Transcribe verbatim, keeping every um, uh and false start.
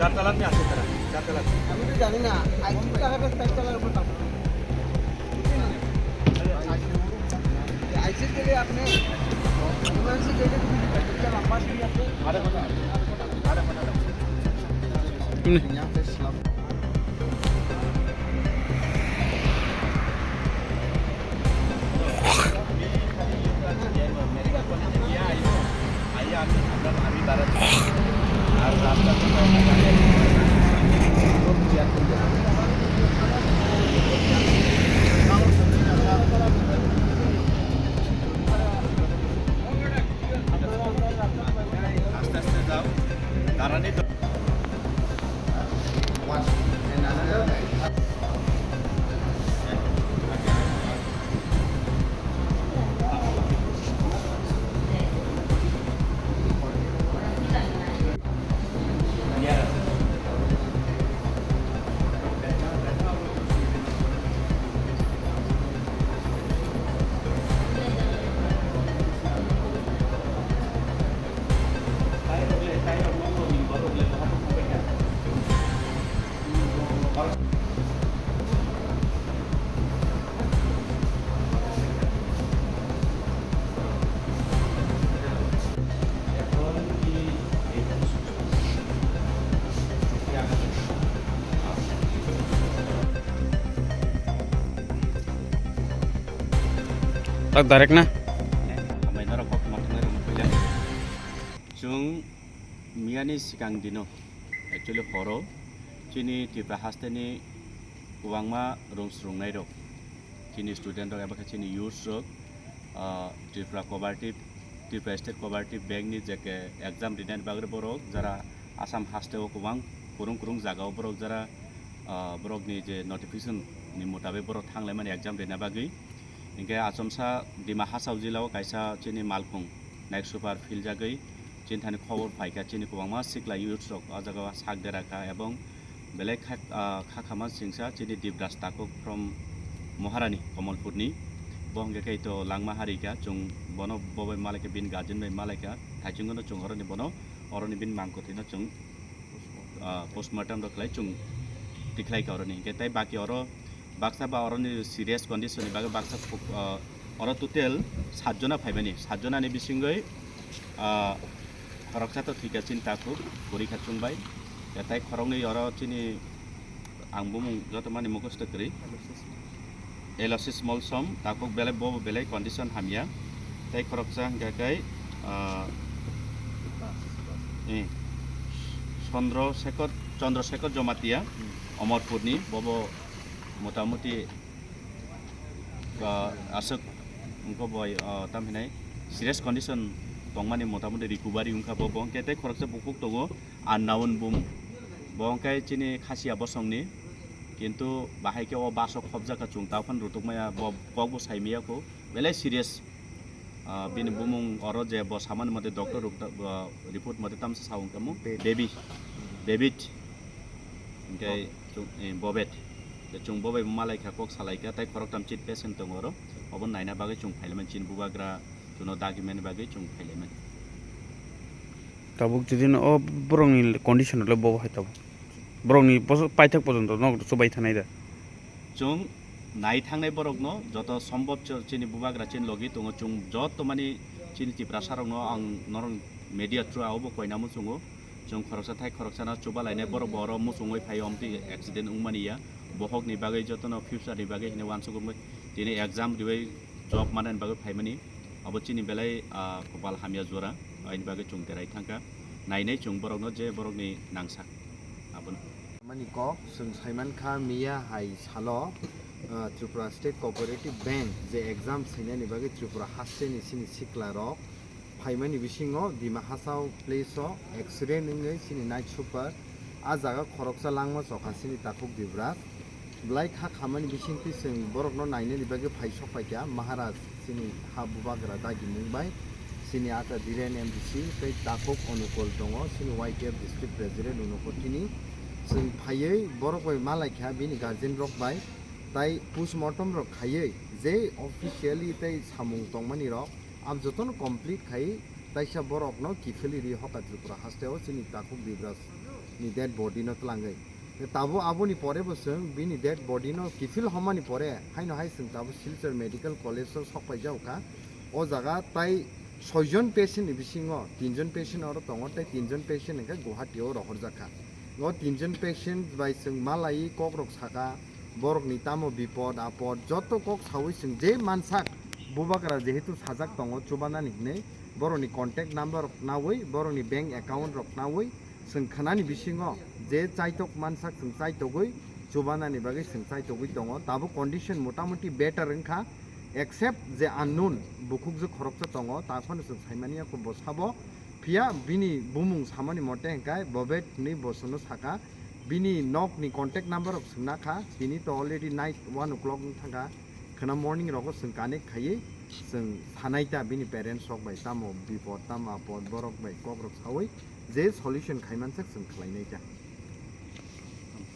চার চালান মে আছে তারা, চার চালান। আমি তো জানি না, আইসির টাকাটা চার চালার উপর কাটবে। আইসির গেলে আপনি ইমার্জেন্সি ডেটে যদি দিতে পারেন, এটা লম্বা সিঁড়ি আছে। আরে কথা, আরে কথা। আস্তে আস্তে যাও, দাঁড়ানি তো। Tak direct na? Hambai norok koktwma thangnairokno puila. Chwng miyani swkang dino, actually horo, chini Tripura hasteni kwbangma rung swrwngnairok, chini studentrok eba khe chini youthsrok, ah, Tripura Cooperative, Tripura State Cooperative Bankni je ke exam rinani bagwi borok jara Assam hasteo kwbang kwrwng kwrwng jagao borok jara, ah, borokni je notification ni mutabik borok thanglaimani exam rina bagwi. Hinkhe achomsa Dima Hasao jilao kaisa chini malkhung night super philjagwi chini thani khobor phaikha, chini kwbangma sikla youthsrok o jagao sak dera kha, ebong belai kha, ah, kha khama singsa chini Dibras Takhuk from Maharani Kamalpurni. Bo hwnkhe khe to langma harikha, chwng bono bo bai malaikha, bini guardian bai malaikha, thaichungno chwng oroni bono, oroni bini mangkwthwino chwng, ah, postmortem rok khlai chwng tikhlai kha oroni. Hinkhe tai baki oro baksa ba oroni serious condition ni bagwi baksa phuk-, ah, oro total satjona phaimani, satjonani bisingwi, ah, khoroksa to thwikha chini takhuk, pori kha chwng bai. Ya tai khoroknwi oro chini ang bumung joto mani mukhusto kwrwi. Elosis Molsom, takhuk belai bo belai condition hamya. Tai khoroksa hwnkha khe, ah, eh, Chandra Shekhar, Chandra Shekhar Jomatia, Omorpurni, bobo motamuti, ah, aswk wngkha boi, ah, tam hinai serious condition tongmani motamuti recovery wngkha bo, bo hwnkhe tei khoroksa bukhuk tongo unknown bum, bo hwnkhe chini Khasia bosongni, kintu bahai khe o bus o khobjakha chwng ta phano rwtwkmaya, bo kok bo saimaya kho belai serious. Ah, bini bumung oro je bo samani mote doctor rok ta-, bo report mote tamsa sa wngkha mo? Baby. Baby. David. Hinkhe Bobet. Chwng, eh, Bobet. Je chwng bo bai malai kha, kok salai kha, tai khoroktham chit patient tongo oro. Obo naina bagwi chwng phailaimani, chini bubagra chwngno dagimani bagwi chwng phailaimani. Tabuk jodi no o borokni condition le bo hai tabuk. Borokni boso paithak pojonto no chubai thanai da. Chwng nai thangnai borokno joto sombhob ch-, chini bubagra chini logi tongo, chwng joto mani chini Tiprasarokno ang norok media through abo koina muchungo, chwng khoroksa thai khoroksano chuba lainai borok bo oro muchungwi phaio, omtwi accident wngmani ya, bohokni bagwi jotono future ni bagwi hinwi uansukgwi tini exam riwi job manani bagwi phaimani, abo chini belai, ah, kopal hamya jora, aini bagwi chwng derai thangkha, nainai chwng borokno je borokni nangsak abono. Mani kok, chwng saimankha miya hai salo, ah, Tripura State Cooperative Bank je exam swinani bagwi Tripura hasteni chini sikla rok phaimani bisingo Dima Hasao place o accident wngwi chini night super a jaga khoroksa langma chokha chini takhuk Dibras. Belai kha khamani bisingtwi chwng borokno nainani bagwi phai sok phaikha Maharaj chini ha bubagra dagimung bai. Chini ata Dhiren M D C tei takhuk Onukul tongo, chini Y T F district president Onukul tini. Chwng phaiwi borok bai malaikha bini guardian rok bai, tai postmortem rok khaiwi je officially tei samung tongmani rok abo jotono complete khai taisa borokno kiphilwi ri hoka Tripura hasteo chini takhuk Dibras ni dead body no tlangwi. Tabuk aboni pore bo chwng bini dead body no kiphil homani pore haino hai chwng tabuk Silchar Medical College o sok paijak kha. O jaga tai soijon patient ni bisingo tinjon patient oro tongo, tei tinjon patient hwnkhe Guwahati o rohorjak kha. O tinjon patient bai chwng malai kok rok saka, borok ni tamo bipod apod joto kok sawi chwng je mansak bubagra jehetu sajak tongo chubanani hinwi borok ni contact number rok nawi, borok ni bank account rok nawi, chwng khwnani bisingo je chaitok mansak chwng chaitogwi chubanani bagwi chwng chaitogwi tongo. Tabuk condition motamuti better wngkha, except je unknown bukhukjwk khoroksa tongo, ta phano chwng saimani ya bo sabo. Phiya bini bumung samani mote hwnkhe Bobet hinwi bo chwngno saka, bini nokni contact number rok swngna kha, tini to already night one o'clock wng thangkha, khwna morning rogo chwng connect khaiwi chwng sanai ta bini parents rok bai tamo bipod tamo apod borok bai kok rok sawi je solution khaimansak chwng khlainai ta.